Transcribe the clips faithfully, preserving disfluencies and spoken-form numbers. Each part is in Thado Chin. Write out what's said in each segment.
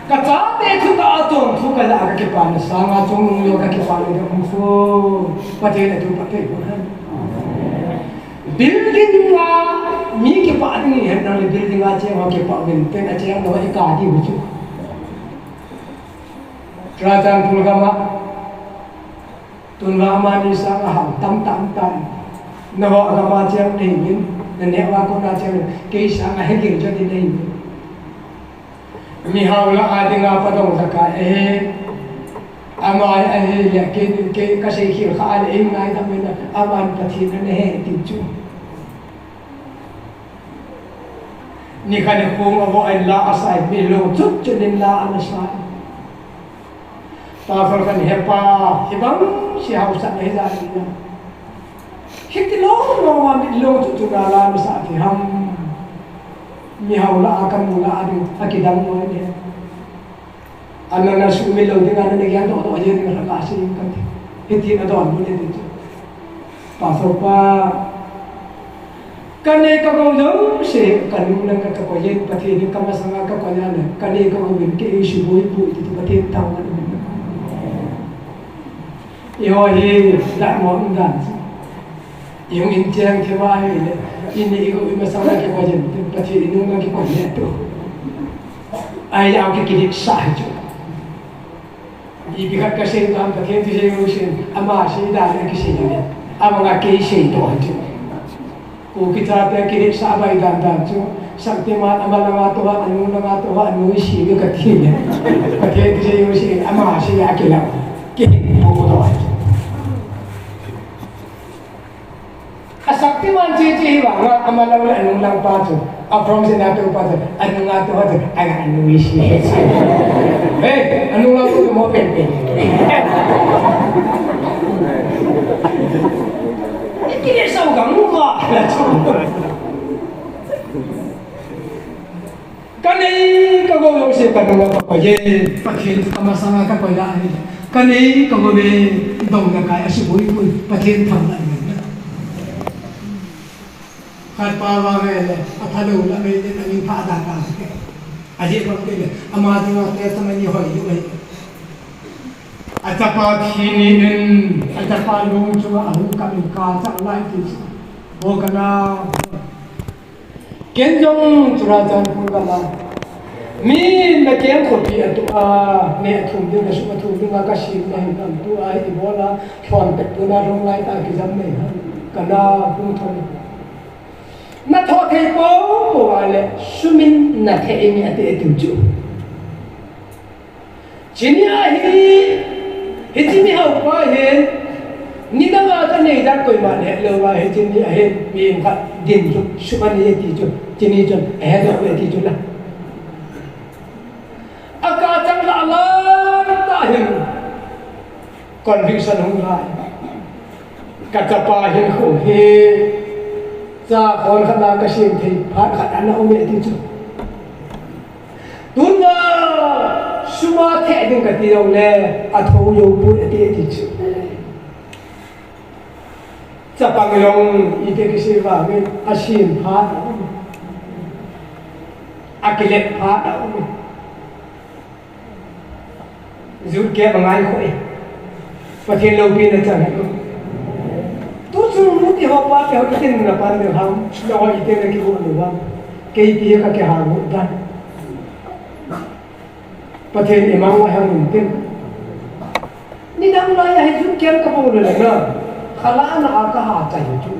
Ka chate thu ka a chon thu ka la ka kipana sanga chong nung lo ka kipana ka hung so. Pathen a thu pa thei ko hen. Building a mi kipa ding hi hen nang le building a cheng ho kipa uvin ten a cheng ho i ka di u chu. Churachandpur gam a tun va amani sang a hao tam tam tan. Na ho gam a cheng nei min, na neh va kona cheng nei, kei sang a hegil jo di nei min. Mihao lah a dinga padong zakai ahi. Ama ahi le kei, kei ka sei khel kha a le ei ngaidam in a, aman Pathen ana he ti chu. Nikhat ni khong a vo in la a sai, mi lungchut chut in la ana sai. Pastor khan, "He pa, hibang si hausat na hi ja ni na. Hiti lom lom a mi lungchut chut a la ana sa ti ham. Mihao lah a ka mu lah a ding a kidang loi ni. Ana na sumil lou ding, ana na gyan doh doh jeng ding, ka sei ka ti." Hiti na donbut e ti chu. Pastor pa, ka nei ka gou jouse ka nung lang ka, ka koi in, Pathen in ka masanga ka koi a le, ka nei ka gou in kei suboi poi ti, Pathen thangvah in. Eiho hi dah mo um dan chu. I hung in cheng thei va hi le, i nei i gou i masanga kikoi in, Pathen i nung lang kikoi le tu. Ai, au ki kidik sa hi chu. Ipi khat ka sei dan, Pathen thusei u sei, ama sei dan a kisei le, ama nga kei sei to han chu. Kuki chate kinek sa bai dan dan chu, Shaktiman ama langa to ha, anu langa to ha, anu isi mi ka ti le. Pathen thusei u sei, ama sei a kila. Kinek po to han chu. A Shaktiman che che hi vang a, ama lang le anung lang pa chu, a from se na to pa chu, anung a to ha chu, a anu isi he chu. Hey, anung lang to mo pen pen. Kile sau ka mu ma la chu. Ka nei ka gou jouse ka nung a ka koi e, Pathen ka masanga ka koi lai. Ka nei ka gou ve, dong na kai a suboi poi, Pathen thangvah in. Khat pa va ve le, a phalou la ve le, ka ni pha da ka ke. A je bang ke le, ama dinga testimony hoi lu ve. A chapa thi ni in, a chapa lung chunga a hung kap in ka chak lai ti. Bo ka na. Ken jong Churachandpur gam a, mi na keng khopi a tu a, neh thum ding, na sum a thum ding a ka sim na hin lam tu a, i bol a, thon pet tu na rong lai ta kijam nei ha, ka na hung thon. Na tho thei po po a le, sumin na thei mi a te tu chu. Chini a hi, hiche ni hao pa hin, ni dang a ka nei dan koima neh lou va, hiche ni a hin, mi khat din chu, suman ni ti chu, chini chun, a he dou ti chu la. A ka chang la la ta hin, conviction hung lai. Ka chapa hin khu hi, cha khon khat na ka sim thei, phat khat ana um e ti chu. Tun a, sum a theh ding ka ti jong le, a tho jou poi a ti, a ti chu. Chapang jong i te kisei vangin, a sim phat a um. A kilet phat a um. Jut ke bangai khoi. Pathen loupina chang. Tu chung nu ti ho pa te ho itin na pan de ham. Na ho itin na kibu nu ham. Kei ti ka ke ha mu dan. Pathen i mang wa ham tin. Ni dang lai a hi jut ke ka bu le na. Khala na a ka ha chai chu.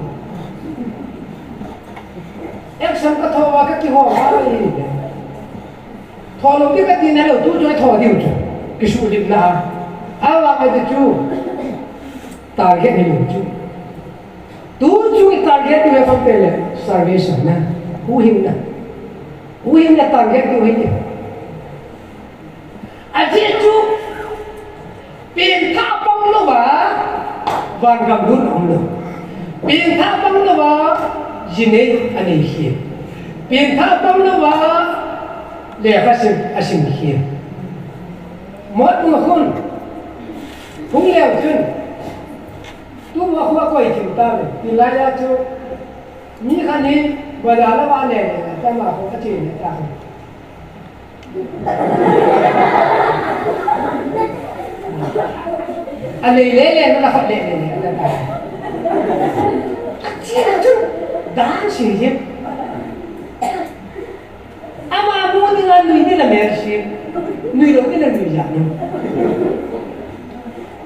Action ka tho wa ka kiho wa le. Tho lou ti ka ti na lou, tu chu tho diu chu. Kisuhlip na. A wa ka ti chu. Target ni lou chu. Tu chu target ni pang pe le. Salvation na. Huhhingna. Huhhingna target ni huhhing. A ji chu. Pengthah pang louva, vangam lut a um lou. Pengthah pang louva, ji nei a nei khel. Pengthah pang louva, lekha sim a sim khel. Mot bung a khun. Hung leu chun. Tu a khu a koi thim ta le. Ti lai a chu. Mi khat hi, bazar lam a le le, ta ma khu a che le ta. Alei lele na, na khat lele le na ta. Achi na chu dan si je. Ama mu ni la nui ni la mer si. Nui lo ni la nui ja ni.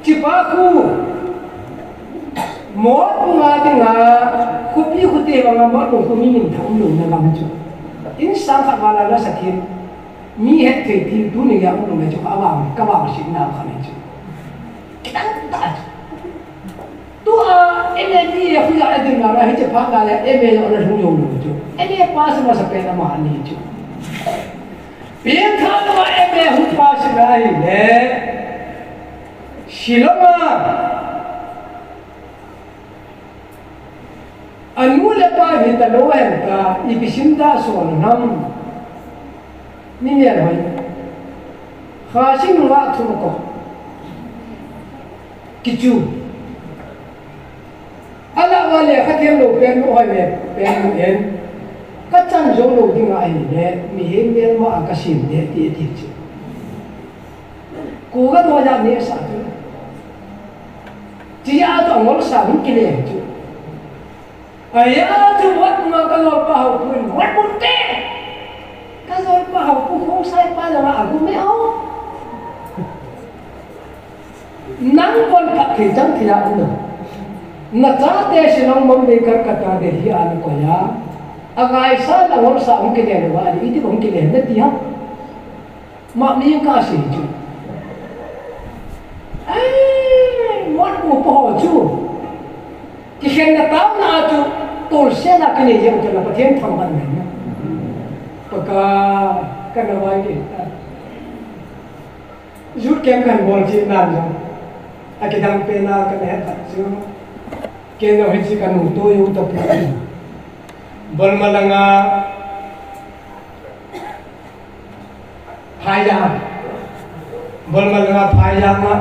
Chi pa khu. Mo nga ti nga. Khopi khote ba nga mo khu mi min thang lo na ga ma chu. In sang kha ba la la sa thin. Mi het thei ti tuni a um lou le chu ka vang, ka vang si na kha le chu. Kitang ta chu. Tua M A B A khu a ding na hi che pha na le M A a na lhung lou lou chu. M A pass masa pen ama ni chu. Pen kha na M A hu pass na hi le. Shillong a. Anu le pa hi ta lo hen ta, ipi sim ta so nam. Ni ne hoi. Kha sing wa thu ko. Kichu. Ala wa le kha thiam lo pen lo hoi le pen lo en. Ka chan zo lo ding a hi le, mi he mel ma a ka sim de ti ti chu. Ku ka to ja ne sa chu. Chia to ngol sa hung kile chu. Aya chu wat ma ka lol pa hau pun, wat pun te. Ka lol pa hau pu khong sai pa la ma agu me au. Nang kon phat thei chang thei a um na. Na chate Shillong, Mumbai, Kolkata, Delhi a na ko ya. A ngai sa na ngol sa hung kile lo wa, iti hung kile na ti ha. Ma mi ka si chu. Ai, mon u po ho chu. Kikhen na tao na chu, tol se na kini jeng chu na Pathen thang ban na. Paka, ka na wai ke. Youth camp kan bol chi nan jong. A kidang pe na ka ne ta chu. Ken jong hi chi kan u to yu to pe. Bol ma langa. Phai jang. Bol ma langa phai jang ma.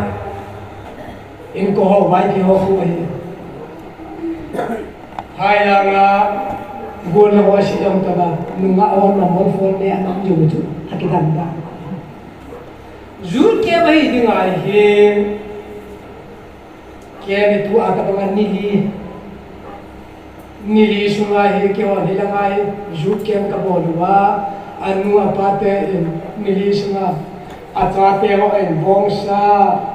In ko ho vai ki ho ku ahi. Phai jang a. Gol na ho si jong ta ba. Nunga ho na mol phone ne anam ju ju. Haki dan da. Ju ke ba hi ding ai hi. Ken tu a ka banga ni li. Ni li sunga hi kihon hi langa hi youth camp ka bol uva, anu apa te in ni li sunga, achate ho in bongsa,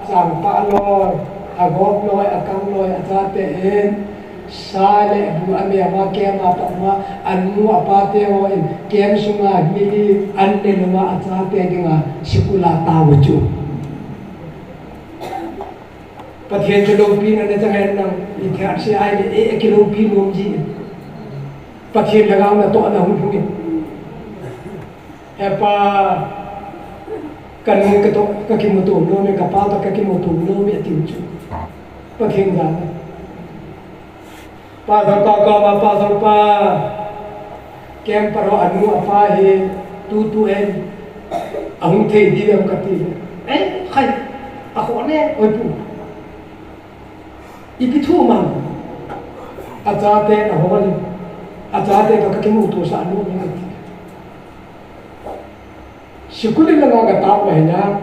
changpa loi, agop loi, akang loi, achate in, sa le bu a me ama camp a pa ma, anu apa te ho in camp sunga ni li an ne luma achate dinga sikula tau chu. Pathen chu loupina na chang hen nang, i thiat si ai le, e, e, kiloupi nom ji. Pathen lhagao na toh na hung hung e. He pa, ka nu ka toh, ka kimuto nom e, ka pa toh ka kimuto nom e, ati chu. Pathen dan. Pastor pa koma, Pastor pa, camp a ro anu apa hi, tu tu en, ahung thei di le ka ti. Eh, khai, a kho ne, oi pu. Ipi thu man, achate na ho ni, achate ka kimuto sa anu ni ka ti. Sikul in langa ka tao ma hina.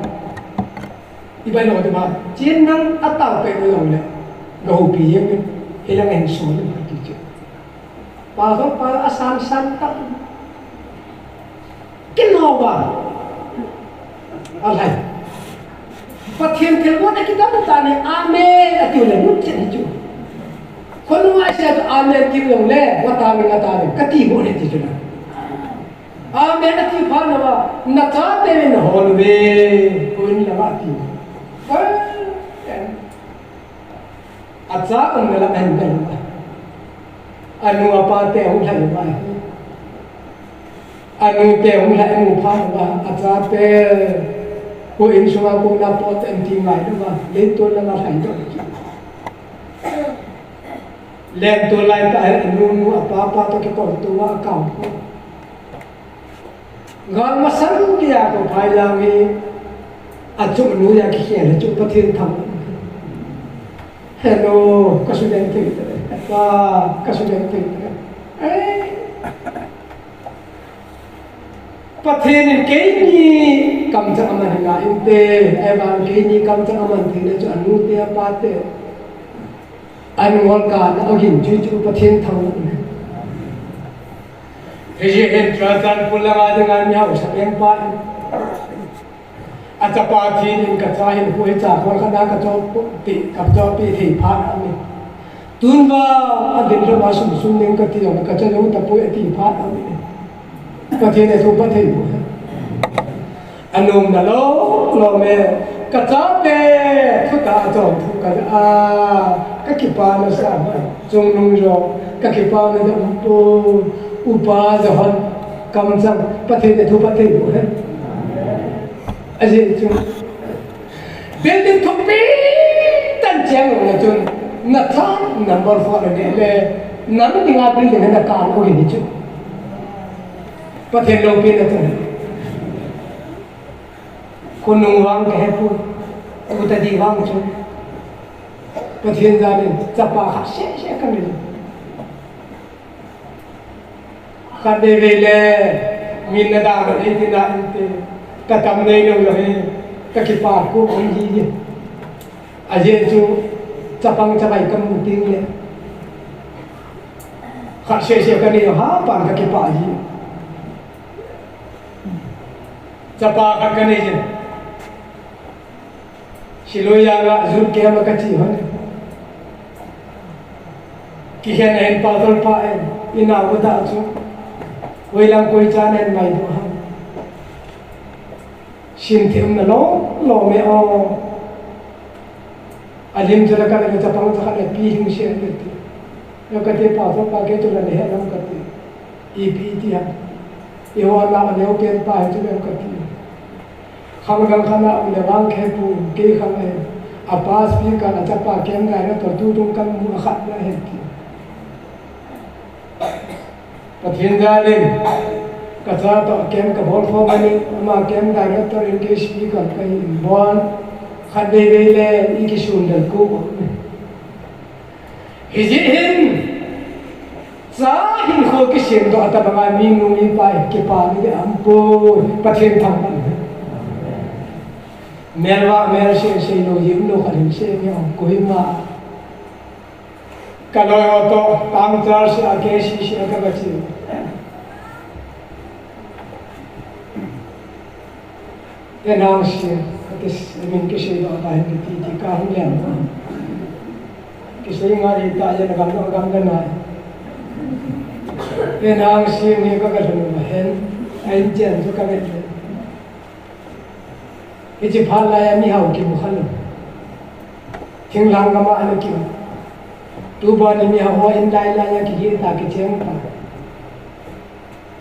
Ibai lo de ma. Chin nang a tao pe lo le. Ga ho pi yem ni. Hilang en so ni ma ti che. Pa so pa a san san ta. Kin ho ba. Alhai. Pathen thil bon a kidam ta ni. Amen. A ti le nu chen hi chu. Khonung a se amen ti lo le. Wa ta ni, wa ta ni. Ka ti bo le ti chu na. Amen ati phat na va, na chate in hol uve, koin lama ati. Amen. Acha um na la amen. Anu apa te hung lhai uva. Anu te hung lhai mu phat na va, achate. Koin sunga ko na pot en ti ngai na va, leiton lama lhai doh. Leiton lai ta anu nu apa pa to kikol to va akau. Gal masang kia ko phai lang hi, a chu nu ya kikhel chu Pathen tham. Hello, ka su deng thei. Pa, ka su deng thei. Eh. Pathen in keini kamchang aman Nga inte, evan keini kamchang aman theina chu anu te apa te. An ngol ka na ogin chu chu Pathen thang. Hiji hin Churachandpur langa dinga mi hausa eng pa. Achapa thin in kacha hin hui cha khol khana kachop ti kachop pi thei phat ami. Tunva adin lou a sum sum ning kati jong kacha jong tapoi ati phat ami. Pathen e thu pa thei bu. Anom na lo lo me kacha pe thu ta jong thu ka a kakipa na sa ma. Chungnung jo kakipa na da umpo upa jo hon kamchang Pathen e thu pa thei bu. Ajeh chu building thupi tan cheng lou na chun na thang number four le le nang dinga building na ka ko hin chu. Pathen loupina chu. Khonung vang kahe poi. Uta di vang chu. Pathen jal in chapa khat seh seh kanei. Khat vei vei le, min na dang na nei tina inte, ka tam nei lou lou hi, ka kipa ko ang hi hi. Ajeh chu, chapang chabai ka mu ting le. Khat seh seh ka nei lou ha, pan ka kipa hi. Chapa khat ka nei jin. Siloi a nga zut ke ma ka chi hon. Kihen ahin pa tol pa en, ina uta chu. Hoilang koi chan en mai do ham. Sim them na lo, lo me o. Alim chu la ka le chapang cha ka le pi hing se le ti. Lo ka te pa tol pa ke chu la le he lam ka ti. Ipi ti ham. Eiho a neo pen pa hi chu lem ka ti. Khang dang khat a um le vang khe pu kei khang e. A pa speaker a chapa camp director tu tung kan mu a khat na he ti. Pathen jal in ka cha to camp ka bol khom ani ama camp director in kei speaker ka hi in bon khat vei vei le i kisun dal ko. Hijeh hin, cha hinkho kisem doh a tabanga minu mipa hi kipa ni ding aum poi, Pathen thangvah in. Melvah mel sei sei lou, jim lou khat hin sei ni aum, Kohima. Ka loi ho toh, Tang Church a, K C C a ka va che. Enang si, kati s-, min kisei doh ta hin kiti ti ka hung lem. Kisei ngai ta yen gam doh gam doh nai. Enang si ni ka ka lhun ma hen, a in chen chu ka vet le. Hichi phat lai a mihao kimu kha lou. Thinglhang gam a ana kimu. Tuban ni mihao ho in lai lai a kihi ta kicheng ta.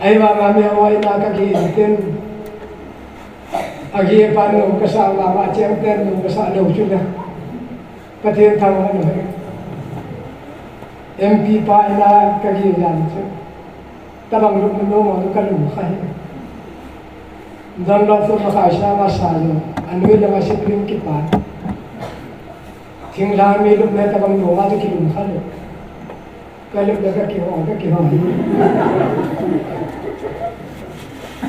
Ahivanga mihao in a ka kihi ten. Akihi pan lou kasa vanga cheng ten lou kasa lou chu le. Pathen thangvah in ahi. M P pa in a ka kihi dan chu. Tabang lupna nom a ka lum kha hi. Don lou fu ma khai sa ma sa jo. Anoi lama sibling kipa. Thinglhang mi lupna tabang nom a chu kilum kha lou. Ka lupna ka kiho, ka kiho hi.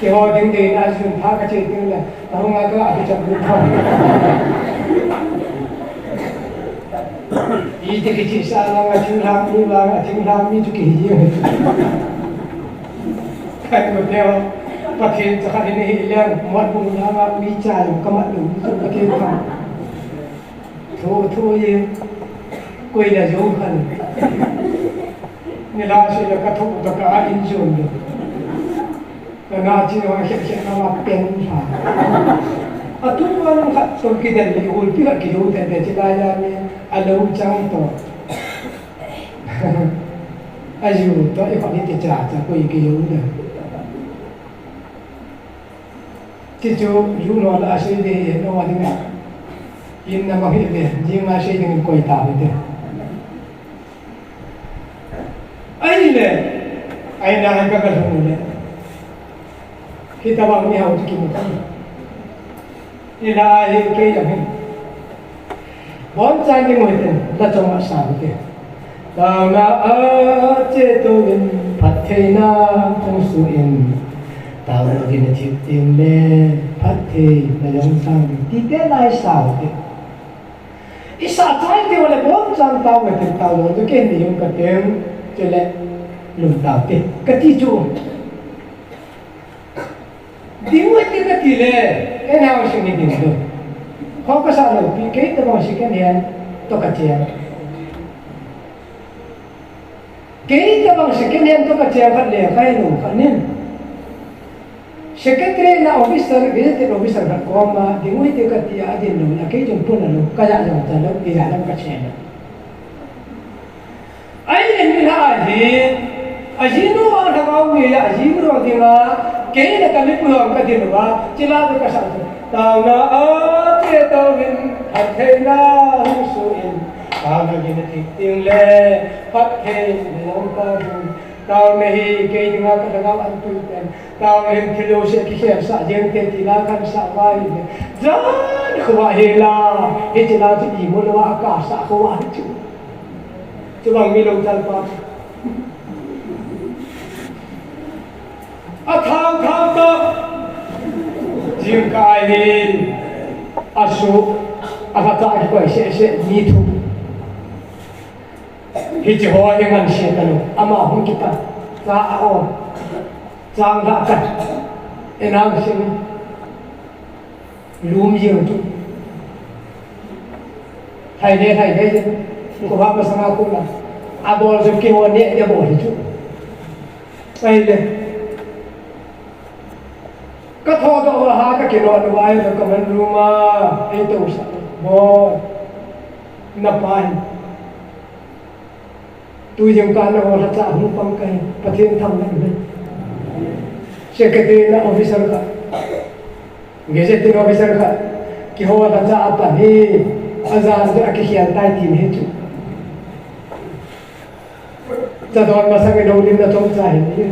Kiho ding ding a sun pha ka che ding le. Tahunga ka a kichap lum kha. Iti kichi sa langa thinglhang mi vang a thinglhang mi chu kihi jeng. Khat ko teo, Pathen cha khat in hi leng, mot bung langa mi cha lou ka mat lou, chu Pathen kha. Tho, tho ye, koi la jo khan. Ni la se la ka tho ta ka a in jon lou. Ka na chi ho khe khe na ma pen tha. A tu ma nung khat to ki den ni ul pi khat ki lo den de chi la ya ni a lo chang to. A ju to i khat ni ti cha cha ko i ki lo de. Ti chu ju no la a sei de no wa ding. In na ma hi de, ji ma sei ding koi ta hi de. Ahile, aina hin ka ka lhung le. Hitabang mihao chu kimu tan. Hilai hi kei jong hin. Bonchan ding u hitin, la chong a sa u te. Taona a che to in, phattheina hung su in. Taona gin a thip ding le, phattheina jong tang ding, ti te lai sao te. I sa chai te le, bon chang tao le, te tao le, tu ke ni yung ka tem, te le, lum tao te. Ka ti chu. Ding u te ka ti le, e na o sing ni ding tu. Kho ka sa lo, pi ke te bang si ke ni an, to ka che. Kei tabang second hand to ka cheng khat le, ka hei lo khat nin. Secretary na officer, gazetted officer khat koma, ding u hite ka tia, adin lo, a kei jong pun a lo, ka ja jong cha lo, kei ja jong ka chen lo. Ai le mi la ahi, ajinu a na ka mi ya, ajinu a ding a, kei na ka mi pu lo ka din lo ba, chila ka sa. Taona a che to in, phattheina hung su in. Taona gin a thip ding le, phattheina jong tang ding. Taona hi kei dinga ka lhagao an tui pen. Taona hin thil jouse kikhel sah jeng te ti la kan sa vai le. Jan khovah hi la, hiche la chu imu lou a ka sah khovah hi chu. Chubang mi lou chal pa. A thang thang ta. Jingkah hi. A su. A khat a kikoi seh seh ni thu. Hiche ho hi ngan se ta lo. Ama hung kipat. Cha a o. Chang la kat. Enang sing. Lum jeng chu. Hai le, hai le jeng. Ko ba masanga ko la. A bol jo ki ho ne, ne bol hi chu. Hai le. Ka tho to ha ka ki lo no ai ka man lu ma. Ei to sa. Bol. Na pa hi. Tui jong ka na ho la cha hung pang kai, Pathen thangvah in. Secretary na officer khat, gazetted officer khat, kiho la cha a pan hi, ajan chu a kikhel tai tin hi chu. Cha don masang in houlim na chom cha hin hi.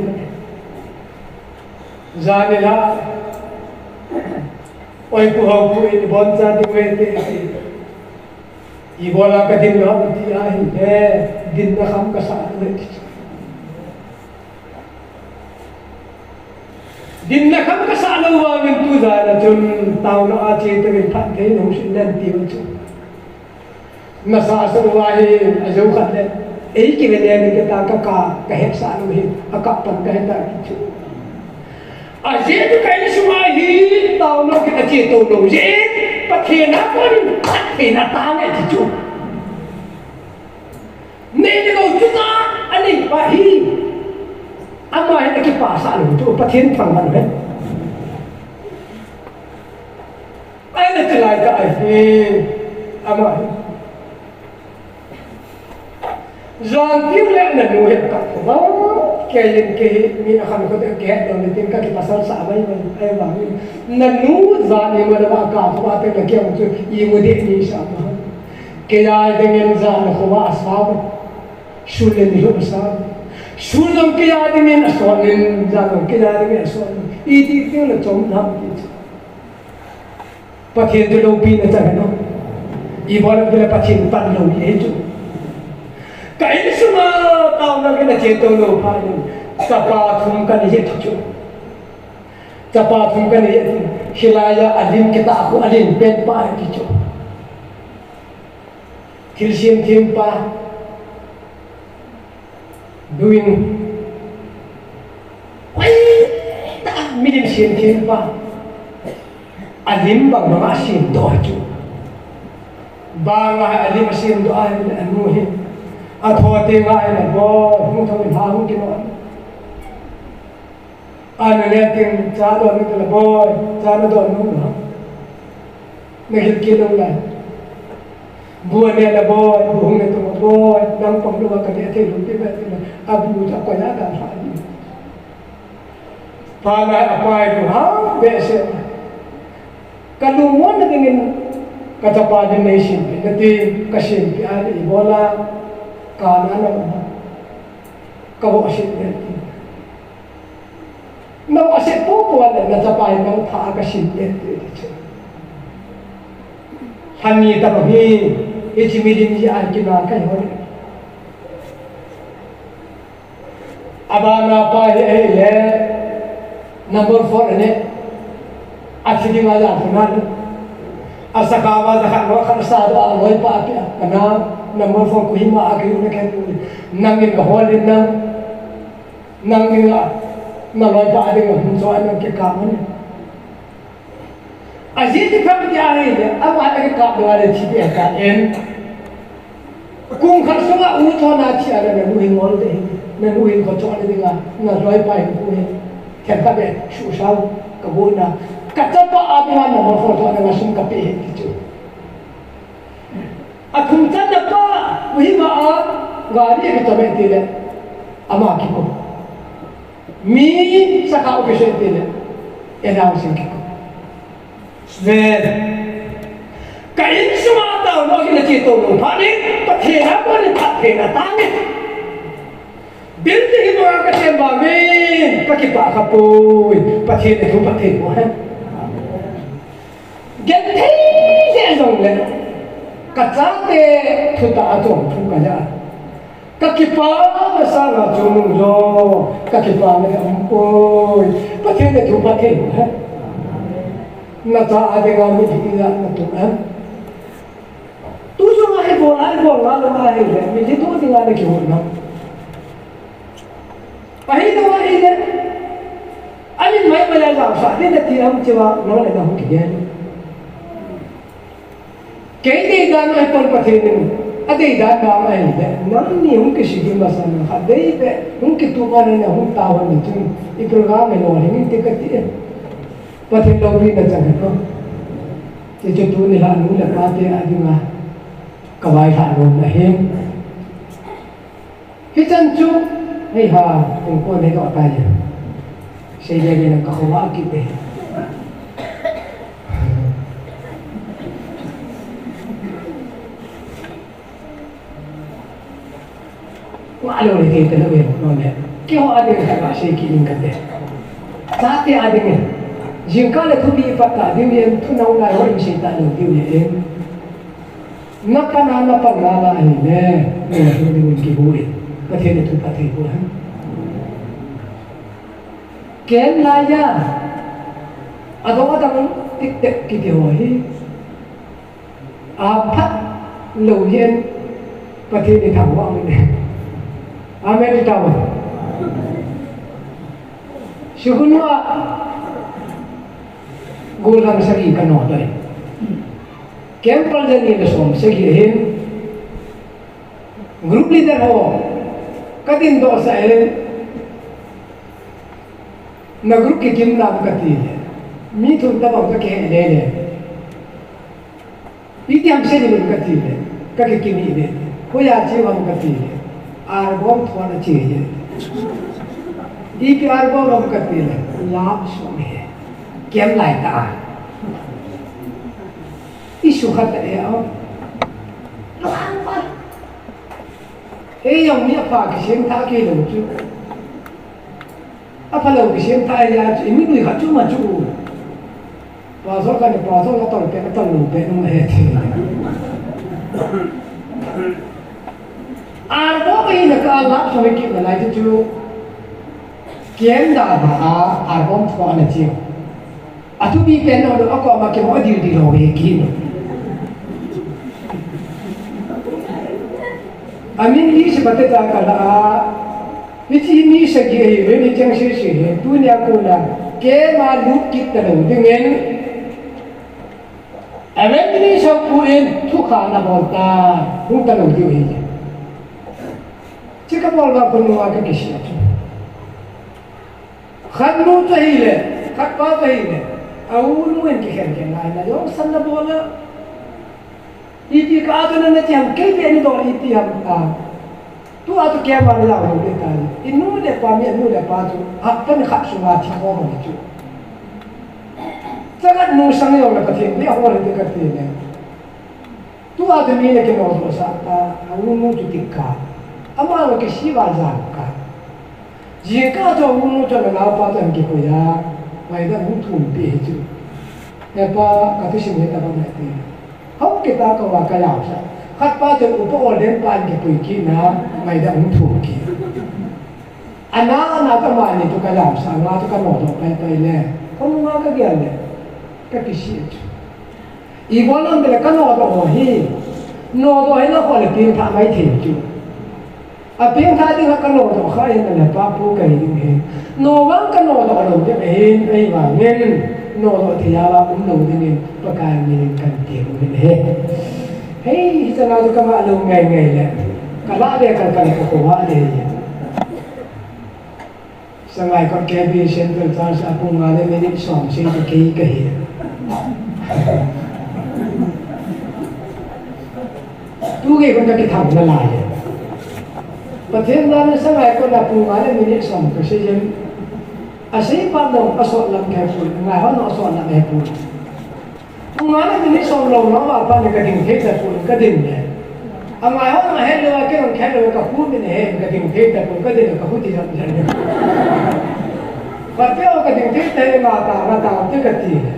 Jan ni la, oi pu hou pu in bon cha ding ve te ti. Ibola ka din lou ham ti ahi le, dinna kham ka sa lou ti chu. Dinna kham ka sa lou vangin tu jan a chun taona a che te min phat thei lou sin nan ti u chu. Na sa sa lou ahi, a jo khat le, ei ki ve le ni ka ta ka ka, ka he sa lou hi, a ka pan ka he ta ti chu. Ajeh chu ka insunga hi taona kit a che to lou jeh in, Pathen a kon in phattheina tang e ti chu. Nei le gou chu ta, anei pa hi. Ama hin akipasah lou chu, Pathen thangvah lou hen. Ahile chulai kah ahi, ama hi. Jan tiu le nanu hi ka kho ba, kei in kei hi mi akhan kho te kei don tin ka kipasal sa mai mai, ahivangin nanu jan imu le ba ka kho ba te na kei chu imu de ni sa ma. Kei a dingin jan kho ba asa, sul le ni lo asa. Sul jong kei a dingin ason in, jan jong kei a dingin ason in. Iti tiu le chom na ti. Pathen chu loupina chang ahi. Ibol a vele Pathen pan lou ahi chu. Ka insunga taona kana che to lou phat in, chapa thum kana hi chu. Chapa thum kana hi. Hilai a alim kita khu alim pen pa ahi chu. Thil sem them pa. Doing. Oi, ta, milim sem them pa. Alim bang bang a sem doh chu. Bang a alim a sem doh a, anu hi. A tho te nga hi na bo, hung thong ha hung ki no. Ana ne ting cha don ni la boi, cha na don nu na. Na hil ki lo lai. Bu ne la boi, bu hung ne to boi, nang pang lo ka ne thei lo ti ba ti na. A bu cha ko ya ka ha ni. Pa na a pai bu ha be se. Ka lungmon na dingin ka chapa din nei sin pi, na ti ka sin pi a ni bola ka na na ma. Ka bo sin ne ti. Nang a se po po le na chapa in nang tha ka sin e ti ti che. Hani ta hi, hiche milim hi an kina ka hi hon. Abana pa hi ahile, Number four ane. Athi dinga ja khuna ni. Asakha va ja khat lo khat sa do a loipa api a. Kana number four Kohima a kiu na ken ni. Nangin ka hol in nang. Nangin a na loipa a ding a hung so a nang ke ka mani. Ajeh chu phabep ahi le, ama le ka kap le thi be ka en. Kum khat sunga u thona thi a le nanu hin ngol de, nanu hin ko chon de nga, na loi pai ku hin. Themkhat be, su sau, ka bu na. Ka chapa a bi na mo pho thona nga sum ka pe hin ti chu. Athum channa pa, Kohima a, gari a kitoh e ti le, ama kiko. Mi sakha u kise ti le, enao sing kiko. Ve. Ka insunga tao lo hi na chi to lo pha ni, Pathen a ko ni Pathen a ta ni. Bil ti hi mo ka chen ba ve, ka kipah kha poi, Pathen a thu Pathen mo he. Genthei le jong le, ka chate thutah a chom thu ka ja. Ka kipah masanga chungnung jo, ka kipah na um poi. Pathen a thu Pathen he. Na cha a dinga mi thi ila na tu he. Tu sunga e bol a, e bol a lo a he le, mi thi tu dinga na ki hol na. Ahi tu ahi le. Ani mai mai la sa, ni na ti am chiwa, no le na hu ki ge. Kei deidan ahi pon Pathen in, adeidan vang ahi le, nangni hung kisih ding masa na kha, dei be, hung kitup a na hung tao na chun, i program e lo hing ti ka ti e. Pathen loupina chang he ko. Ti chu tuni la nu le pa te a dinga, ka vaihla nom na hin. Hichan chu, hei ha, kum ko nei doh tai. Sei le le ka khova kit e. Wa lo le te te lo e, no le. Keiho a ding ka sei kit ing kate. Chate a ding e. Jingkah le thupi pat ta ding e, thunau lai ho in sei ta lo ding e. Na pan a, na pan a la hi le, na thu ding ki hu e. Pathen thu Pathen hu he. Ken la ya. Ado adang tik tek kiti ho hi. A phat lo yen Pathen ni thang wa ni. Amen ti ta wa. Sihun wa. Golang sagi ka no doi. Camp pal jani le som sagi hin. Group leader ho, ka din doh sah e, na group kikim nam ka ti le, mi thum tabang ka kihe le le. Iti ham se ni ka ti le, ka kikim hi le, hoiya che ham ka ti le, album thua na che le. Ipi album ham ka ti le, love song he, kem lai ta. Isu khat e o. Love. Ei jong mi apha kisem tha kei lou chu. Apha lou kisem tha ya chu, imi lui khat chu ma chu. Pastor khat in pastor la tol pe, tol lou pe, nung he thi. Arbo ba hi na ka lap so ki na lai chu. Ken da ba a, arbo thua na chi. Athupi pen no, no, ako ma kimo dil dil ho he ki no. Amin li se pate ta ka la a. Hichi ni se ki he, ni chang se se he. Tunia kona, keima lut kit ta lou ding in. Amen ni sa ku in, thu kha na bol ta, thu ta lou ding he. Chi ka bol ba kun wa ka kisia chu. Khat nu chu ahile, khat pa chu ahile, a u nu in kikhen khen ngai na, jong san na bol a. Iti ka atu na na chi ham, kei te ni dol iti ham, a. Tu atu kei ma na lau de ta ni. I nu le pa mi, nu le pa chu, hapta ni khat sunga thi ko ma ni chu. Chagat nu sang jong le Pathen, ni a hol de ka ti ne. Tua chu mi na kinodoh sah ta, a u nu chu tik ka. Ama na kisi va jang ka. Jingkah chu a u nu chu a naopa chu ahin kikoi a, ngaidam hung thum pi hi chu. He pa, ka thusim hi tabang ahi ti. Hung kita ka va ka jao sah. Khat pa chu upa ordain pa ahin kipui kit na, ngaidam hung thum kit. Ana, ana ka mani tu ka lamsa, nga tu ka nodoh pai pai le. Ka mu nga ka gel le. Ka kisih chu. Ibol ham tile ka nodoh ho hi. Nodoh hi na ho le pengthah mai thei chu. Apengthah ding a ka nodoh kha hin le pa pu ka hi ding hi. Nodoh ka nodoh lou ding ahin, ahivangin nodoh thei a um lou dingin Pakai min in kan ti u hin ahi. Hei, hichana chu ka ngah lou ngai ngai le. Ka lah le ka, ka lah le ka khovah le. Sangaikot K B C Central Church a pung nga le minute som sei chu kei ka hi. Tu gei kon ka kithang nalai. Pathen jal in Sangaikot a pung nga le minute som ka sei jeng. Asei pa jong asot lam ka hepon, ngai ho jong asot lam hepon. Pung nga le minute som lou lou a pat in ka ding thei tapon, ka ding le. Angai ho jong ahet lou a, kei jong ka het lou a, ka khu min ahe, ka ding thei tapon, ka ding le ka khu ti jat jat. Ka te o ka ding thei te nga ta, nga ta te ka ti le.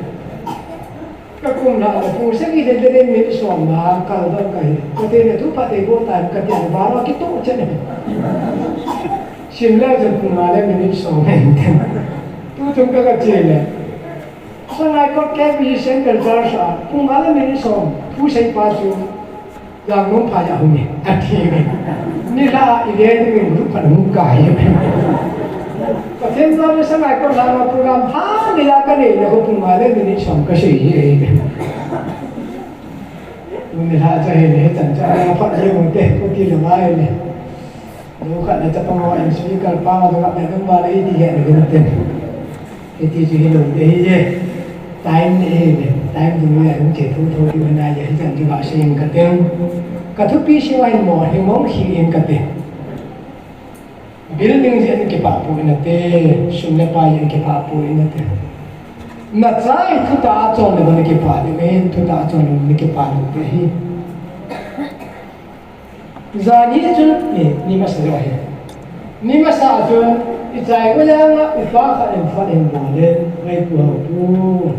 Ka kum lha le, pung sagi le, le, le, minute som na, kal dong ka hi. Ka te le, tu phat te bo ta, ka te le, baro kitoh chen le. Sim le, chen pung nga le, minute som le. Tu chung ka ka che le. Sangaikot K B C Central Church a, pung nga le, minute som, thu sei pa chu. Jangnom phai a hung e, ati e. Nilhah a i ve ding in group khat hung kai e. Pathen jal in Sangaikot lhang a program pha nilhah ka nei le, ka pung nga le minute som ka sei hi e. Nilhah cha hi le, chan cha a phat le mo te, ko ti le mai le. Lou khat na chapang ho in speaker pa ma dong a pe dong ba le iti he na gin te. Iti chu hi lou te hi je. Time ni hi le. Time ding le hung che thu thu ti na je hi chan chu ba se in ka te. Ka thupi se wa hin mo hi mong khi in ka te. Building je in kipa pu in a te. Sum le pai in kipa pu in a te. Na chai thutah a chon le ba ni kipa ding in thutah a chon le ni kipa ding te hi. Jan hi chun, eh, ni masa jo hi. Ni masa chun, i chai ko jang a, upa khat in phat in bol le, ngai pu hau pu.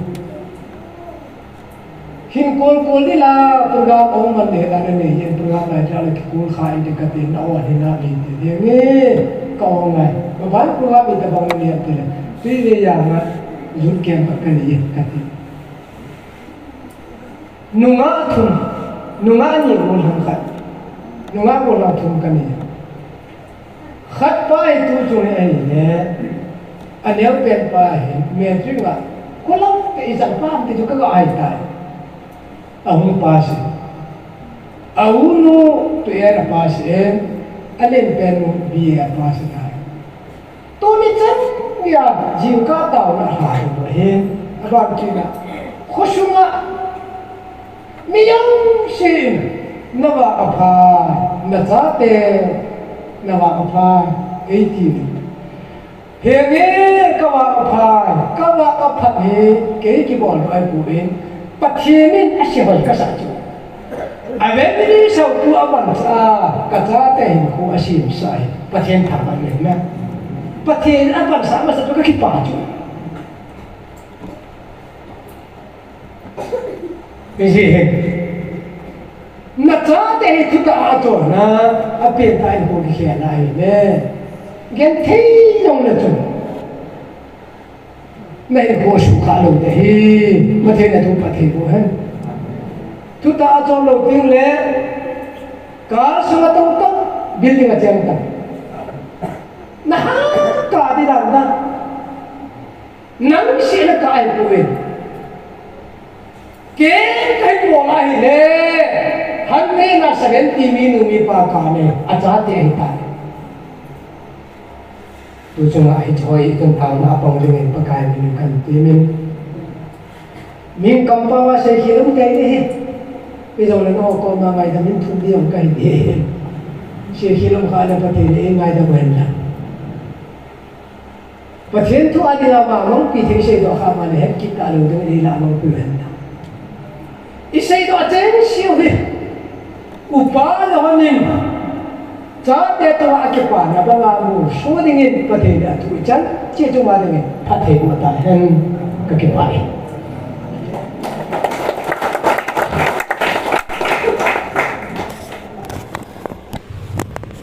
Hin kol kol ni la, program ong man de la ne, yen program lai la ki kol kha in de ka tin, na o ni na ni de de ni, ka ong ngai. Ba ban program ni ta bang ni ya ti le. Ti le ya nga, jut kem ka ni ka ti. Nungah thum, nungah ni gollhang khat, nungah gollhang thum ka nei. Khat pa hi tu chung hi ahi le, a neo pen pa hi, matric a, kolam te i chang pa ham ti chu ka ga ai tai. A hung pass e. A u nu tu en a pass e, a len pen nu B A a pass e tai. Tuni chan nia jingkah taona lha hi, aban tina, khosunga mi jong sin, na vah aphai, na chate, na vah aphai, ei ti. Henge, ka vah aphai, ka vah aphat hi, kei kibol lou ahi poi, Pathen in asei hoi kasah chu. A ve mi ni sau tu a ban sa, ka chate hin khu a sim sa hi. Pathen thangvah in na. Pathen a ban sa masa chu ka kipa chu. Isi hi. Na chate hi thutah a chon na, a pen tah in khu kikhel na hi ne. Gen thei jong le chun. Na hinkho sukha lou te hi, Pathen in athu phat thei bou hen. Thutah a chon lou teng le, car sunga tou tou, building a cheng ta. Na ha ka di dan na. Nang seh na ka ai poi. Kei ka hin bol ahi le, hanle na seventy mi nu mi pa ka ne, a chate ahi tai. Tu chunga hiche hoi i tun taona a pang dingin Pakai min in kan temin. Min kampau a seikhel um kei ni hi. Ijongle nangho koma ngaidam in thum ding ka hi ni. Seikhel um kha le Pathen in ngaidam hen lang. Pathen thu a dinga vangmangpi thei seidoh kha ma le het kit talou ding, eila mangpi hen. I seidoh cheng siu hi. Upa le honin. Chate toh a kipana banga musoh dingin Pathen in athu ichan, hiche chunga dingin phatthei boh tahen, ka kipah e.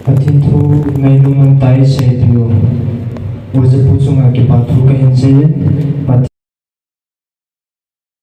Pathen thu ngailutna tah in sei diu. Jepu chunga kipa thu kahin sei e.